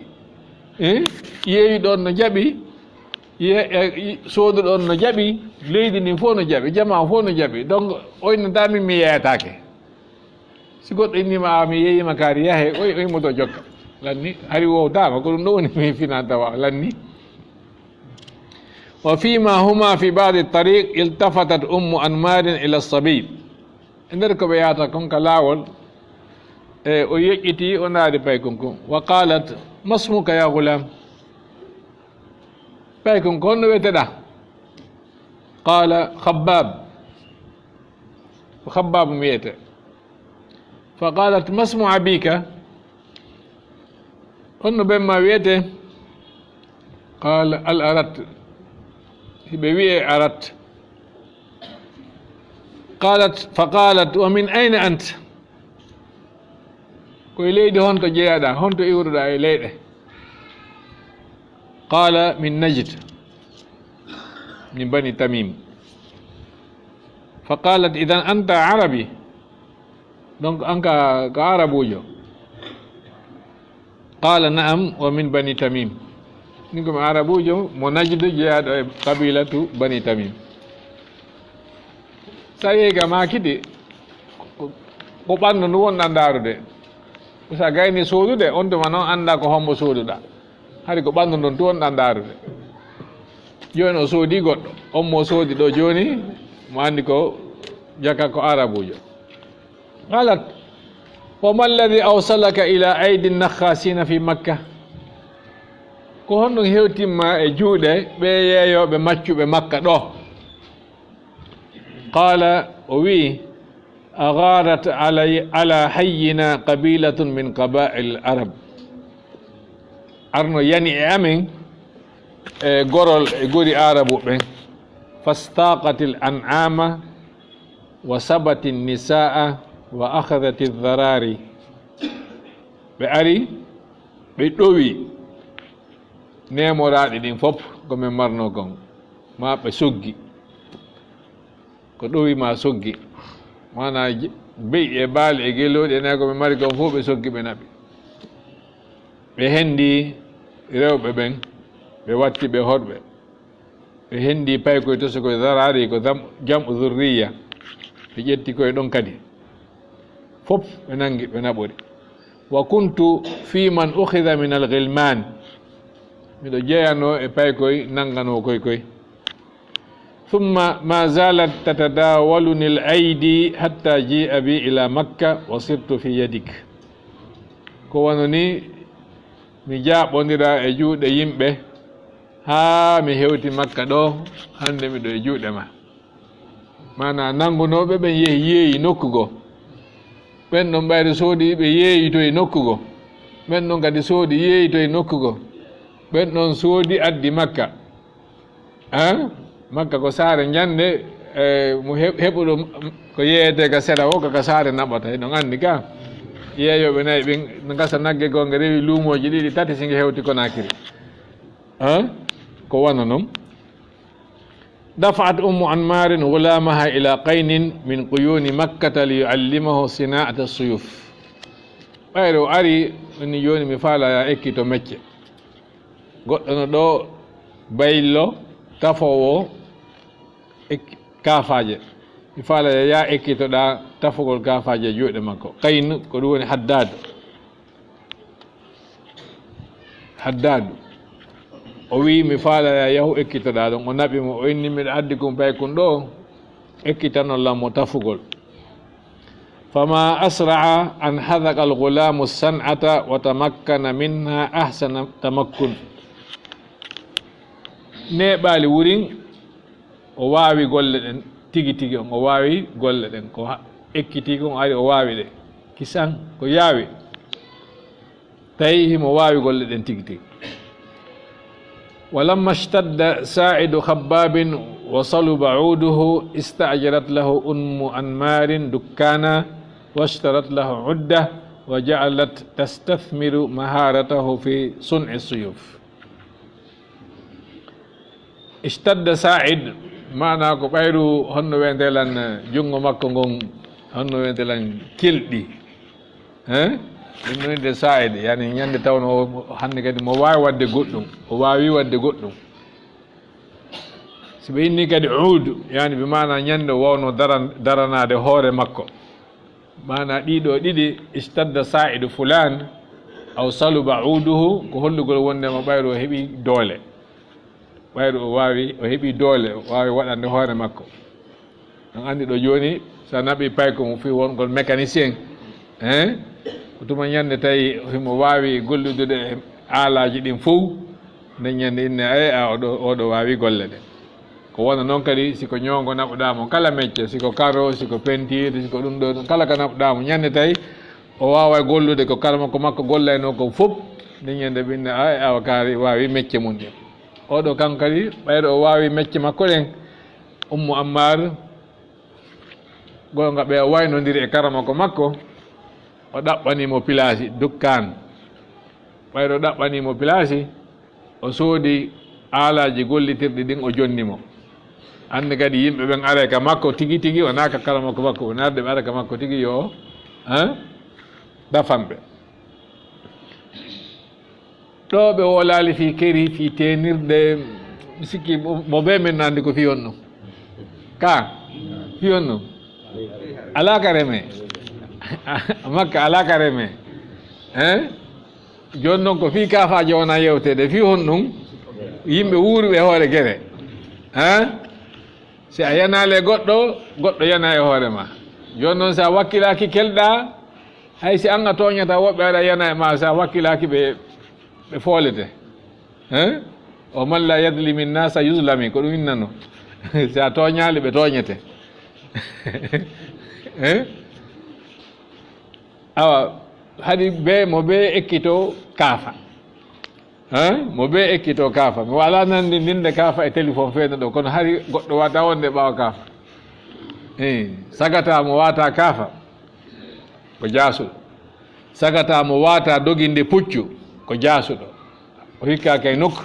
eh? Yeeyuɗo on no jaɓi, ye-, eh, sooduɗo on no jaɓi, leydi ndin fof no jaɓi, jamaa fof no jaɓi. Donc, o innataa min mi yeeyataake. Si goɗɗo inniima, a, mi yeeyiima kaari, yahe, oy, oy, moto jokka. Lanni, hari wowdaama, ko ɗum ɗo woni mi fina tawa, lanni. وفيما هما في بعض الطريق التفتت أم أنمار إلى الصبي. E nder ko ɓe yahata kon ka laawol, e o yeƴƴitii, o ndaari paykun kun. وقالت: "ما اسمك يا غلام؟" Paykun ko honno wi'eteɗaa? قال: "خباب." Ko Khabbaabu mi wi'etee. فقالت: "ما اسم أبيك؟" Honno ben maa wi'etee? قال: "الأرت." Hiɓe wi'ee Arat. قالت، فقالت: "ومن أين أنت؟" Ko e leydi honto jeyaɗaa, honto iwruɗaa e leyɗe? قال: "من نجد، من بني تميم." فقالت: "إذن أنت عربي." Donc, an ka, ka Arabuujo. قال: "نعم، ومن بني تميم." Min ko mi Arabuujo, mo Najdu, jeyaaɗo e qabiilatu Bani Tamim. Sa yehi ka maakiti, ko, ko ɓanndu ndu wonɗaa ndaarude. Ko sa gayni soodude, on tuma noon anndaa ko hombo sooduɗaa. Hari ko ɓanndu ndun tun wonɗaa ndaarude. Jooni o soodii goɗɗo. On mo soodi ɗoo jooni, mo anndi ko jaka ko Arabuujo. قالت: "وما الذي أوصلك إلى أيدي النخاسين في مكة؟" Ko honɗum hewtimma e juuɗe ɓee yeeyooɓe maccuɓe Makka ɗoo? قال, o wi'i, "أغارت علي، على حينا قبيلة من قبائل العرب." Arno yani e amen, e gorol e gori Arabu ɓen. فاستاقت الأنعام وسبت النساء وأخذت الذراري. Ɓe ari, ɓe ɗowi neemoraaɗi ɗin fof ko min marnoo kon, maa ɓe soggi. Ko ɗowi maa soggi. Maanaa je-, be'i e baali e gelooɗi e nayi ko min mari kon fof ɓe soggi, ɓe naɓi. Ɓe hendi rewɓe ɓen, ɓe watti ɓe horɓe. Ɓe henndi paykoy to so koye daraari ko dam-, jam'u zurriya. Ɓe ƴetti koye ɗon kadi. Fof ɓe nanngi, ɓe naɓori. Wa kuntu fi man ukhidha min al-ghilman. Miɗo jeyanoo e paykoy nannganoo koy koy. Thumma ma zalat tatadawaluni al-aydi hatta ji'a bi ila Makka wa sirtu fi yadik. Ko wano ni mi jaaɓondira e juuɗe yimɓe haa mi hewti Makka ɗo, hannde miɗo e juuɗe ma. Maanaa, nanngunooɓe ɓen yehi, yeeyi nokku goo. Ɓen ɗon ɓayri soodi, ɓe yeeyitoyi nokku goo. Ɓen ɗon kadi soodi, yeeyitoyi nokku goo. Ɓen ɗon soodi, addi Makka. An? Makka ko saare njannde, e, mo he-, heɓuɗo ko yeeyetee ka sera o, ko ka saare naɓata. Hiɗon anndi ka? Yeeyooɓe nayi ɓen, ngasa nagge goo, nge rewi luumooji ɗiɗi, tati, si nge hewti Konaakiri. An? Ko wano non. دفعت أم عمار غلامها إلى قين من قيون مكة ليعلمه صناعة السيوف. Ɓayri o ari, woni jooni mi faalaa yaa ekkito mecce. Goɗɗo no ɗo, baylo, tafoowo, ek-, kaafaaje. Mi faalaa yaa ekkitoɗaa tafugol kaafaaje e juuɗe makko. Qayn, ko ɗum woni Haddaad. Haddaadu. O wi'i, "Mi faalaa yaa yahu ekkitoɗaa ɗon." O naɓi mo, o inni, "Miɗo addi kun paykun ɗo, ekkitanon lan mo tafugol." فما أسرع أن حذق الغلام الصنعة وتمكن منها أحسن تمكن. Neeɓaali wurin, o waawi golle ɗen tigi tigi on, o waawi golle ɗen. Ko ha-, ekkitii kon o ari, o waawi ɗe. Kisan, ko yaawi. Tawi himo waawi golle ɗen tigi tigi. ولما اشتد ساعد خباب وصلب عوده استأجرت له أم عمار دكانا واشترت له عدة وجعلت تستثمر مهارته في صنع السيوف. اشتد ساعد، maanaa ko ɓayru honno wi'etee lan junngo makko ngon, honno wi'etee lan kelɗi. Hein? Ɗum no wi'etee saa'id, yani ñande tawno o, hannde kadi mo waawi waɗde goɗɗum, o waawi waɗde goɗɗum. Si ɓe inni kadi uud, yani bi maanaa ñande o waawno daran-, daranaade hoore makko. Maanaa ɗii ɗoo ɗiɗi, اشتد ساعد فلان أو صلب عوده, ko hollugol wonndema ɓayru o heɓii doole. Ɓayru o waawi, o heɓii doole, o waawi waɗande hoore makko. On anndi ɗo jooni, so a naɓii payko mo fii wongol mécanicien, hein? Ko tuma ñande tawi himo waawi gollidude e aalaaji ɗin fow, nden ñande inne, "Ay, a, oɗo, oɗo waawi golle ɗe." Ko wona non kadi, si ko ñoongo naɓuɗaa mo kala mecce, si ko karo, si ko pentiir, si ko ɗum ɗo, kala ko naɓuɗaa mo, ñande tawi o waaway gollude ko kala ko makko gollaynoo kon fow, nden ñande ɓe inne, "Ay, awa kaari waawi mecce mum ɗen." Oɗo kanko kadi, ɓayde o waawi mecce makko ɗen, Ummu Ammaar, goonga ɓe o waynondiri e karamoko makko, o ɗaɓɓanii mo pilaasi, dukkaan. Ɓayde o ɗaɓɓanii mo pilaasi, o soodi aalaaji gollitirɗi ɗin, o jonni mo. Anndi kadi yimɓe ɓen aray ka makko tigi tigi, wonaa ka karamoko makko, wonaa ɓe ara ka makko tigi yo, hein, dafan ɓe. Ɗo ɓe wolaali fii keri, fii teenirde, mi sikki mo, mo bee men no anndi ko fii honɗum. Ka? Fii honɗum? Alaa ka remee. Makka alaa ka remee. Hein? Jooni non ko fii kaafaaje wona yewteede. Fii honɗum? Yimɓe wuuruɓe e hoore gere. Hein? Si a yanaali e goɗɗo, goɗɗo yana e hoore ma. Jooni non si a wakkilaaki kelɗaa, hay si an a tooñataa, woɓɓe aɗa yana e ma, si a wakkilaaki ɓe, ɓe foolete. Hein? ومن لا يظلم الناس يظلم, ko ɗum innano. Si a tooñaali, ɓe tooñete. Hein? Awa, hari bee mo bee ekkito kaafa. Hein? Mo bee ekkito kaafa. Mi wala nande ninde kaafa e téléphone feena ɗo, kono hari goɗɗo wata wonde ɓaawo kaafa. Eh, sagata mo wata kaafa, ko jaasuɗo. Sagata mo wata doginde puccu, ko jaasuɗo. O hikkaaka e nokku.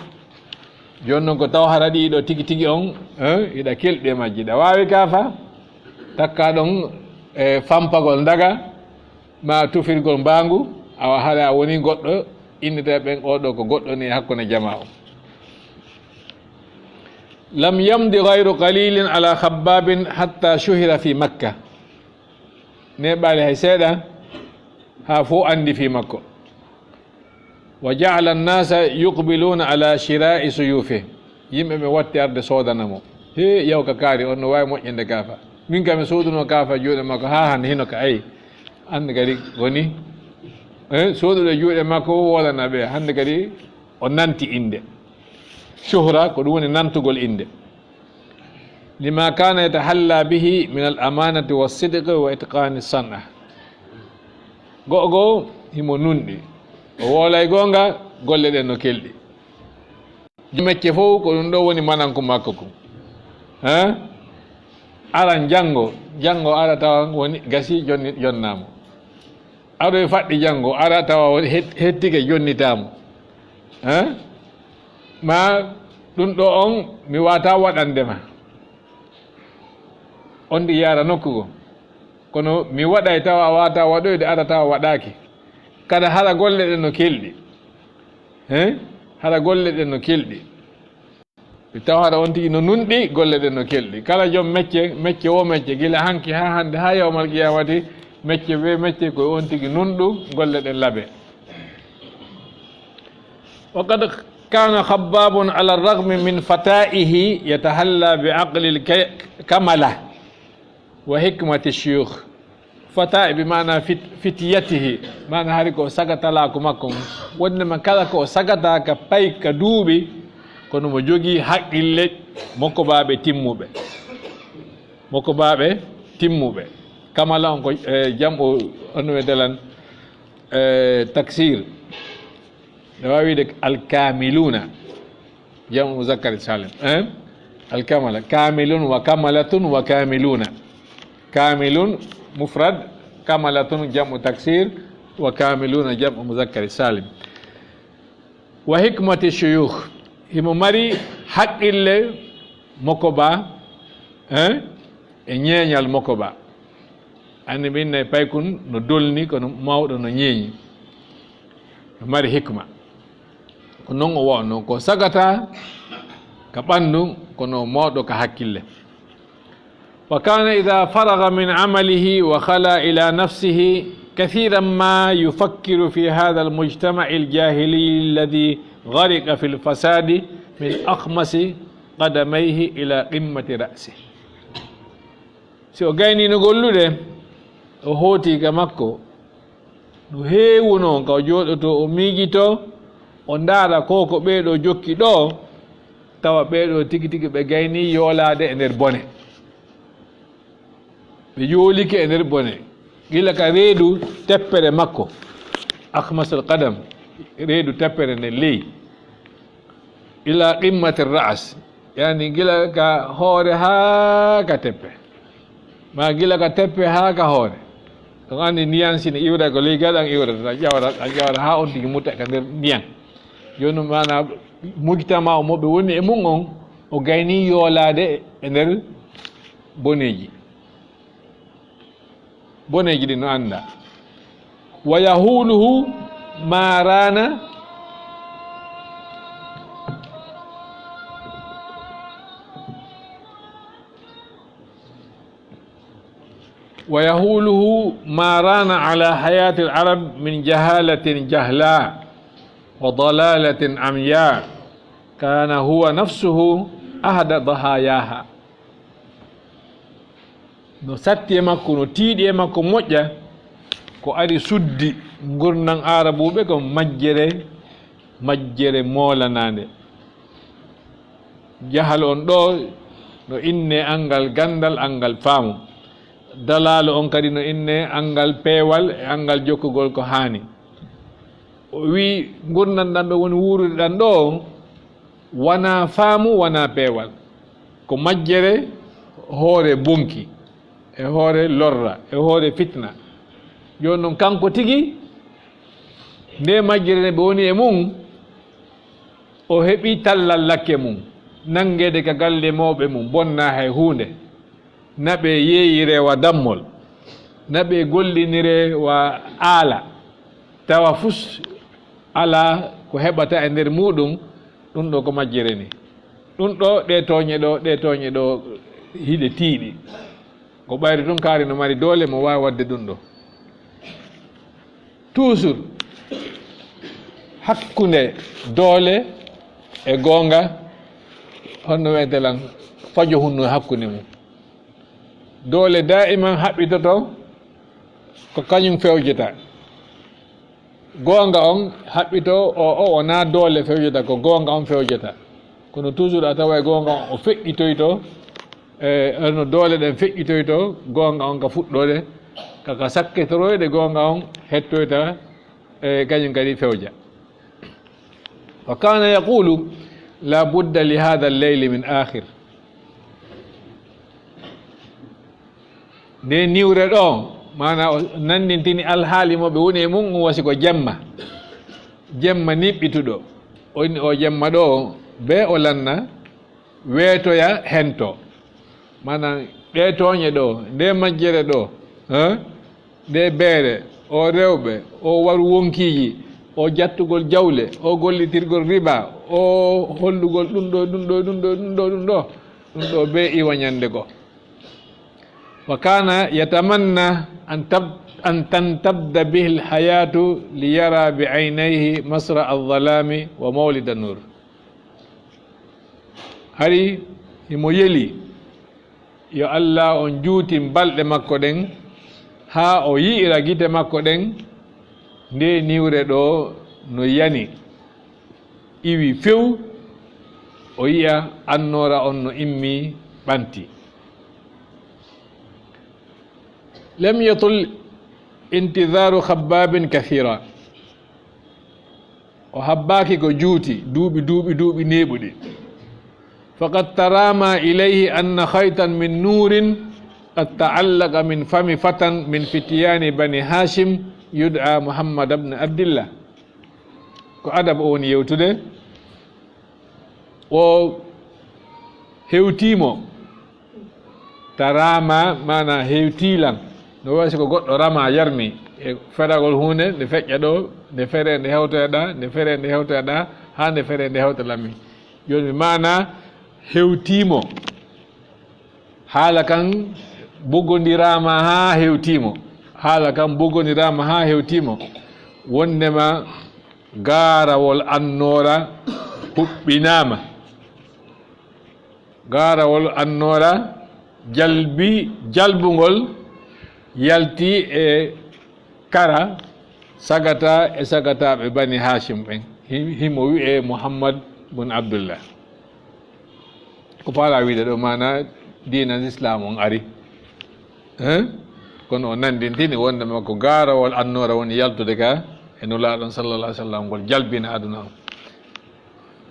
Jooni non ko taw hara ɗii ɗo tigi tigi on, eh, hiɗa kelɗi e majji. Hiɗa waawi kaafa, takka ɗon e fampagol ndaga, ma tufirgol mbaangu, awa hara a woni goɗɗo, innete ɓen, "Oo ɗo ko goɗɗo ni e hakkunde jamaa on." لم يمض غير قليل على خباب حتى شهر في مكة. Neeɓaali hay seeɗa haa fof anndi fii makko. وجعل الناس يقبلون على شراء سيوفه. Yimɓe ɓe watti arde soodana mo. He, yaw ka kaari, on no waawi moƴƴinde kaafa. Min kam mi soodunoo kaafa juuɗe makko haa hannde hino ka, ay. Hannde kadi woni, eh, sooduɗo juuɗe makko o woolana ɓe. Hannde kadi o nanti innde. Shuhra, ko ɗum woni nantugol innde. لما كان يتحلى به من الأمانة والصدق وإتقان الصنعة. Go'o goo himo nunɗi. O woolay goonga, golle ɗen no kelɗi. Mecce fof ko ɗum ɗo woni mananku makko kun. Hein? Aran janngo, janngo ara tawa woni gasi jonni-, jonnaamo. Aroy faɗɗi janngo, ara tawa woni het-, hettike jonnitaa mo. Hein? Ma ɗum ɗo on, mi waawataa waɗande ma. On ndi yaara nokku goo. Kono mi waɗay tawa a waawataa waɗoyde, ara tawa waɗaaki. Kada hara golle ɗen no kelɗi. Hein? Hara golle ɗen no kelɗi. Mi tawa hara on tigi no nunɗi, golle ɗen no kelɗi. Kala joom mecce, mecce wo mecce, gila hanki haa hannde, haa yawmal qiyamati, mecce be mecce ko on tigi nunɗu, golle ɗen labe. وقد كان خباب على الرغم من فتائه يتحلى بعقل الك-، كملة وحكمة الشيوخ. Fata e bi maana fit-, fitiyatihi, maana hari ko sagatalaaku makko ngun. Wonnde ma kala ko o sagata ka pay ka duuɓi, kono mo jogii haqqille mokobaaɓe timmuɓe. Mokobaaɓe timmuɓe. Kamala on ko, eh, jam'u, on wi'ete lan, eh, taksir. Ɓe waawi wiide alkaamiluuna, jam'u muzakkari saalim. Eh? Alkamala. Kaamilun wa kamalatun wa kaamiluuna. Kaamilun mufrad, kamalatun jam'u taksir, wa kaamiluuna jam'u muzakkari saalim. Wa hikmati shuyuukh. Himo mari haqqille mokobaa, eh? E ñeeñal mokobaa. Anndi ɓe inna e paykun no dolni, kono mawɗo no ñeeñi, no mari hikma. Ko non o wa'unoo, ko sagata ka ɓanndu, kono mawɗo ka hakkille. وكان إذا فرغ من عمله وخلا إلى نفسه كثيرا ما يفكر في هذا المجتمع الجاهلي الذي غرق في الفساد من أخمص قدميه إلى قمة رأسه. Si o gaynii no gollude, o hootii ka makko, no heewunoo ka o jooɗotoo, o miijitoo, o ndaara ko ko ɓee ɗoo jokki ɗoo, tawa ɓee ɗoo tigi tigi ɓe gaynii yoolaade e nder bone. Ɓe yoolike e nder bone. Gila ka reedu teppere makko, akhmasul qadam, reedu teppere nden ley. Ila qimmati ra'as, yani gila ka hoore haa ka teppe, ma gila ka teppe haa ka hoore. On anndi ndiyan si ne iwra ko ley gaɗa an iwrata, a ƴawata, a ƴawata haa on tigi mutta ka nder ndiyan. Jooni maana mujtama o mo ɓe woni e mum on, o gayni yoolaade e nder boneeji. Boneeji ɗin no annda. Wa yahuluhu ma rana, wa yahuluhu ma rana ala hayati al-arab min jahalatin jahla wa dalalatin amya, kana huwa nafsuhu ahada dahayaha. No satti e makko, no tiiɗi e makko moƴƴa, ko ari suddi ngurndan Aarabuuɓe ko majjere, majjere moolanaande. Jahal on ɗoo no innee anngal ganndal, anngal faamu. Dalaalu on kadi no innee anngal peewal e anngal jokkugol ko haani. O wi'i ngurndan ɗan ɗoo woni wuurude ɗan ɗoo, wanaa faamu, wanaa peewal. Ko majjere hoore bonki, e hoore lorra, e hoore fitna. Jooni non, kanko tigi, nde majjere nde ɓe woni e mum, o heɓi tallal lakke mum, nanngeede ka galle mawɓe mum, bonnaa hay huunde. Na ɓe yeeyiree wa dammol, na ɓe golliniree wa aala, tawa fus alaa ko heɓata e nder muuɗum, ɗum ɗoo ko majjere ni. Ɗum ɗo, ɗe tooñe ɗo, ɗe tooñe ɗo, hiɗe tiiɗi. Ko ɓayri tun kaari no mari doole mo waawi waɗde ɗum ɗo. Toujours, hakkunde doole e goonga, honno wiyete lan, fajo hunno hakkunde mum. Doole daa'iman haɓɓitoto ko kañum fewjata. Goonga on haɓɓito o, o wonaa doole fewjata, ko goonga on fewjata. Kono toujours a taway goonga on o feƴƴitoyto, e, no doole ɗen feƴƴitoyto, goonga on ka fuɗɗoode, ka, ka sakkitoroyde goonga on hettoyta, e, kañum kadi fewja. Wa kana yaqulu, "La budda li hadha al-layli min akhir." Nde niwre ɗo, maana o nanndintini alhaali mo ɓe woni e mum, o wasi ko jemma. Jemma niɓɓituɗo. O inni o jemma ɗo, be o lanna, weetoya hento. Maana ɗe tooñe ɗo, nde majjere ɗo, eh? Nde beere, o rewɓe, o waru wonkiiji, o jattugol jawle, o gollitirgol riba, o hollugol ɗum ɗo, ɗum ɗo, ɗum ɗo, ɗum ɗo, ɗum ɗo. Ɗum ɗo be iwa ñande go. Wa kana yatamanna an tab-, an tantabda bihi alhayatu li yara bi aynayhi masra aldalami wa mawlida nur. Hari himo yeli yo Allah on juutin balɗe makko ɗen, haa o yi'ira gite makko ɗen, nde niwre ɗo no yani, iwi few, o yi'a annoora on no immi ɓanti. Lam yatul intizaru khabbabin kathira. O habbaaki ko juuti, duuɓi, duuɓi, duuɓi neeɓuɗi. Faqad tarama ilayhi anna khaytan min nurin qad ta'allaqa min fami fatan min fityani bani Hashim yud'a Muhammad ibn Abdillah. Ko adab o woni yewtude. O hewtiimo. Tarama, maana hewti lan. No wayi si ko goɗɗo rama, yarmi e feragol huunde, nde feƴƴa ɗo, nde fere, nde hewtoya ɗa, nde fere, nde hewtoya ɗa, haa nde fere, nde hewta lammi. Jooni maana hewtiimo. Haala kan bugondiraama haa hewtiimo. Haala kan bugondiraama haa hewtiimo. Wondema gaarawol annoora huɓɓinaama. Gaarawol annoora jalbi, jalbungol yalti e kara sagata e sagataaɓe Bani Hashim ɓen. Hi-, himo wi'e Muhammad bun Abdullah. Ko faala wiide ɗo, maana diina Islam on ari. Hein? Kono o nandintini wondema ko gaarawol annoora woni yaltude ka e Nulaaɗo on sallallahu alaihi wasallam ngol jalbina aduna on.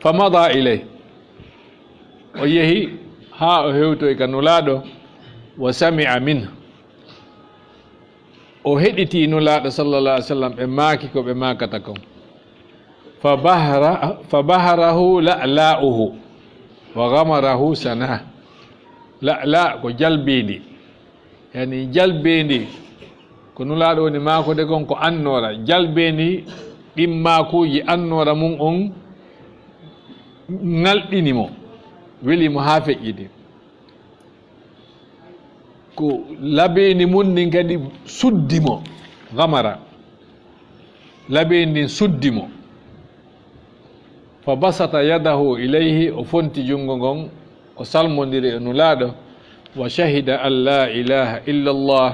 Fa mada ilay. O yehi haa o hewtoyi ka Nulaaɗo, wa sami'a minhu. O heɗiti Nulaaɗo sallallahu alaihi wasallam ɓe maaki ko ɓe maakata kon. Fa bahara-, fa baharahu la'la'uhu, wa ghamarahu sana. La'la' ko jalbeendi. Yani jalbeendi ko Nulaaɗo woni maakude kon ko annoora. Jalbeendi ɗin maakuuji annoora mum on ŋalɗini mo, weli mo haa feƴƴiti. Ko labeendi mum ndin kadi suddi mo, ghamara. Labeendi ndin suddi mo. Fa basata yadahu ilayhi, o fonti junngo ngon, o salmondiri e Nulaaɗo, wa shahida an la ilaha illa Allah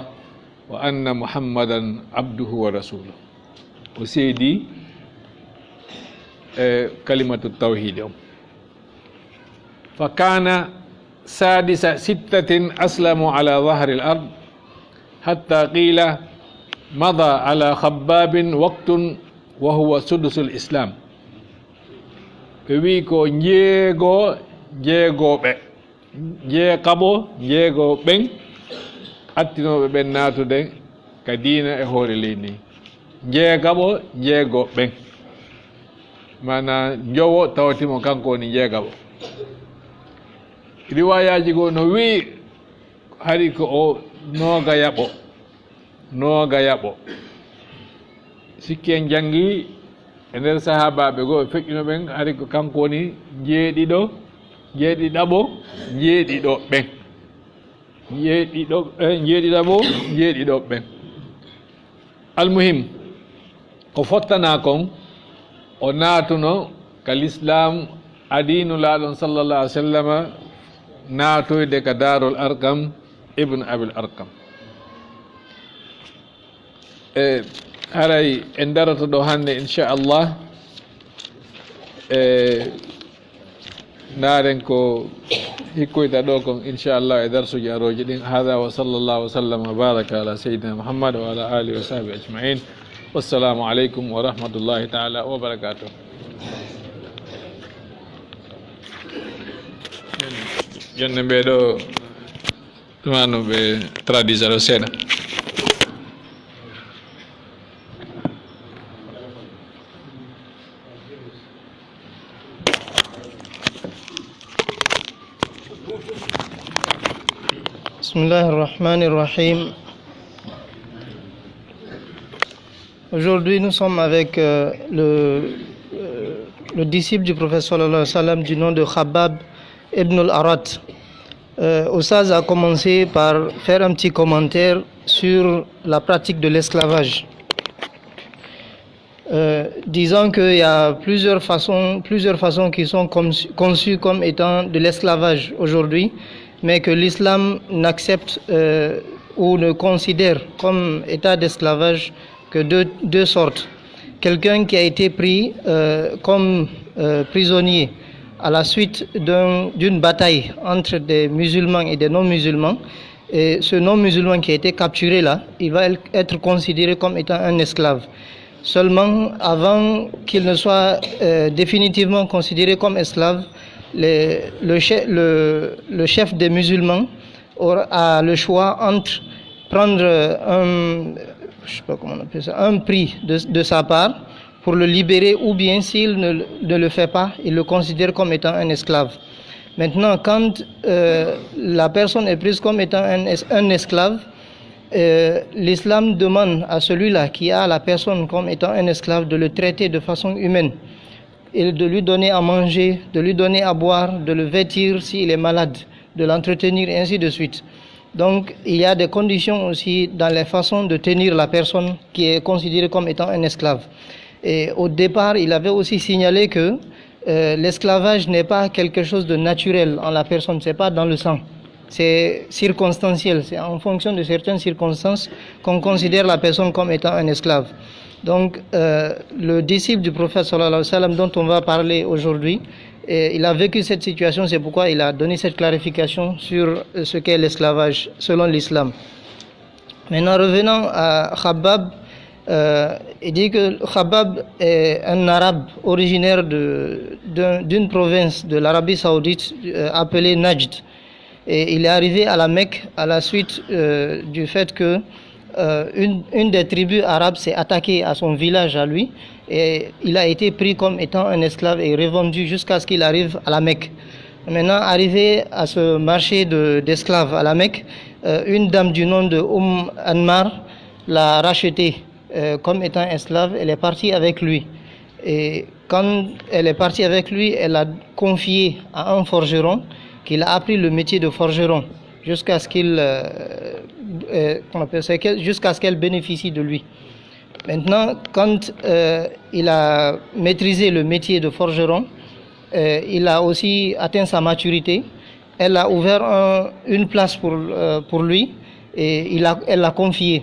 wa anna Muhammadan abduhu wa rasuluh. O seedi e kalimatu tawhid on. Fa kana sadisa sittatin aslamu ala dhahri al-ard, hatta qila mada ala Khabbabin waqtun wa huwa sudusul Islam. Ɓe wi'i ko njeego, njeegooɓe, njeegaɓo, njeego ɓen attinooɓe ɓen naatude ka diina e hoore leydi ndi. Njeegaɓo, njeego ɓen. Maana njowo tawti mo kanko woni njeegaɓo. Riwayaaji goo no wi'i hari ko o noogayaɓo. Noogayaɓo. Sikki en janngi e nder sahaabaaɓe goo, ɓe feƴƴuno ɓen, hari ko kanko woni njeeɗiɗo, Jeeɗiɗaɓo, jeeɗiɗoɓɓe. Jeeɗiɗo-, eh, jeeɗiɗaɓo, jeeɗiɗoɓɓe. Almuhim, ko fottana kon, o naatuno ka lislaam adii Nulaaɗo on sallallahu alaihi wasallam naatoyde ka Daarul Arqam ibn Abil Arqam. E haray en daroto ɗo hannde, inchallah. E ndaaren ko hikkoyta ɗo kon, inchallah, e darsuji arooji ɗin. Hada wa sallallahu wa sallam wa baraka ala sayyidina Muhammad wa ala alihi wa sahbihi ajmain. Wassalamu alaikum wa rahmatullahi taala wa barakatuh. Jonne ɓe ɗo, ɗum no ɓe traduisero seeɗa. بسم الله الرحمن الرحيم. Aujourd'hui, nous sommes avec, euh, le, euh, le disciple du prophète sallallahu alayhi wa sallam du nom de Khabbab ibn al-Arat. Euh, Oustaz a commencé par faire un petit commentaire sur la pratique de l'esclavage. Euh, disant qu'il y a plusieurs façons, plusieurs façons qui sont conçues, conçues comme étant de l'esclavage aujourd'hui, mais que l'islam n'accepte, euh, ou ne considère comme état d'esclavage que deux, deux sortes. Quelqu'un qui a été pris, euh, comme, euh, prisonnier à la suite d'un, d'une bataille entre des musulmans et des non-musulmans, et ce non-musulman qui a été capturé là, il va être considéré comme étant un esclave. Seulement, avant qu'il ne soit, euh, définitivement considéré comme esclave, le, le che-, le, le chef des musulmans aura, a le choix entre prendre un, je sais pas comment on appelle ça, un prix de, de sa part pour le libérer, ou bien s'il ne, ne le fait pas, il le considère comme étant un esclave. Maintenant, quand, euh, la personne est prise comme étant un es-, un esclave, euh, l'islam demande à celui-là qui a la personne comme étant un esclave de le traiter de façon humaine et de lui donner à manger, de lui donner à boire, de le vêtir s'il est malade, de l'entretenir, et ainsi de suite. Donc, il y a des conditions aussi dans les façons de tenir la personne qui est considérée comme étant un esclave. Et au départ, il avait aussi signalé que, euh, l'esclavage n'est pas quelque chose de naturel en la personne, c'est pas dans le sang. C'est circonstanciel, c'est en fonction de certaines circonstances qu'on considère la personne comme étant un esclave. Donc, euh, le disciple du prophète sallallahu alayhi wa sallam dont on va parler aujourd'hui, et il a vécu cette situation, c'est pourquoi il a donné cette clarification sur, euh, ce qu'est l'esclavage selon l'islam. Maintenant, revenons à Khabbab. Euh, il dit que Khabbab est un Arabe originaire de, d'un, d'une province de l'Arabie Saoudite, euh, appelée Najd. Et il est arrivé à la Mecque à la suite, euh, du fait que, euh, une, une des tribus arabes s'est attaquée à son village à lui, et il a été pris comme étant un esclave et revendu jusqu'à ce qu'il arrive à la Mecque. Maintenant, arrivé à ce marché de, d'esclaves à la Mecque, euh, une dame du nom de Umm Anmar l'a racheté, euh, comme étant esclave. Elle est partie avec lui. Et quand elle est partie avec lui, elle l'a confié à un forgeron, qu'il a appris le métier de forgeron jusqu'à ce qu'il, euh, euh, qu'on appelle ça, qu'elle, jusqu'à ce qu'elle bénéficie de lui. Maintenant, quand, euh, il a maîtrisé le métier de forgeron, euh, il a aussi atteint sa maturité. Elle a ouvert un, une place pour, euh, pour lui et il a, elle l'a confié.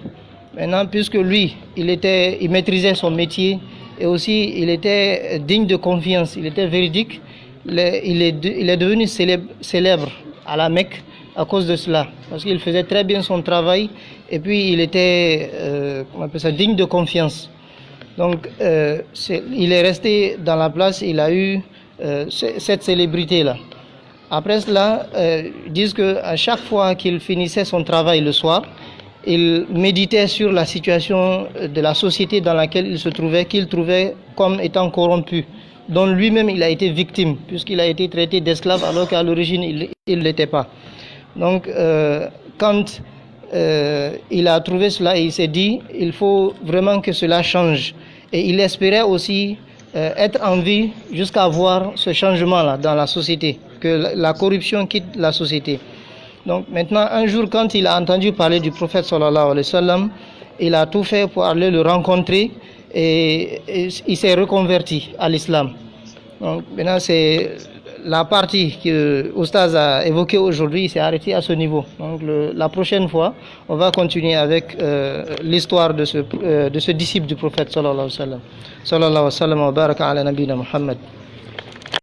Maintenant, puisque lui, il était, il maîtrisait son métier et aussi il était digne de confiance, il était véridique, il est, il est de-, il est devenu célèbre, célèbre à la Mecque à cause de cela, parce qu'il faisait très bien son travail et puis il était, euh, comment on appelle ça, digne de confiance. Donc, euh, c'est, il est resté dans la place, il a eu, euh, ce-, cette célébrité-là. Après cela, euh, ils disent que à chaque fois qu'il finissait son travail le soir, il méditait sur la situation de la société dans laquelle il se trouvait, qu'il trouvait comme étant corrompu, dont lui-même il a été victime, puisqu'il a été traité d'esclave alors qu'à l'origine il, il ne l'était pas. Donc, euh, quand, euh, il a trouvé cela, il s'est dit, il faut vraiment que cela change. Et il espérait aussi euh, être en vie jusqu'à voir ce changement-là dans la société, que la, la corruption quitte la société. Donc maintenant, un jour, quand il a entendu parler du prophète sallallahu alayhi wa sallam, il a tout fait pour aller le rencontrer et, et il s'est reconverti à l'islam. Donc maintenant, c'est la partie que Oustaz a évoquée aujourd'hui, c'est arrêté à ce niveau. Donc le- la prochaine fois, on va continuer avec euh, l'histoire de ce, euh, de ce disciple du prophète sallallahu alayhi wa sallam. Sallallahu alayhi wa sallam wa baraka ala nabina Muhammad.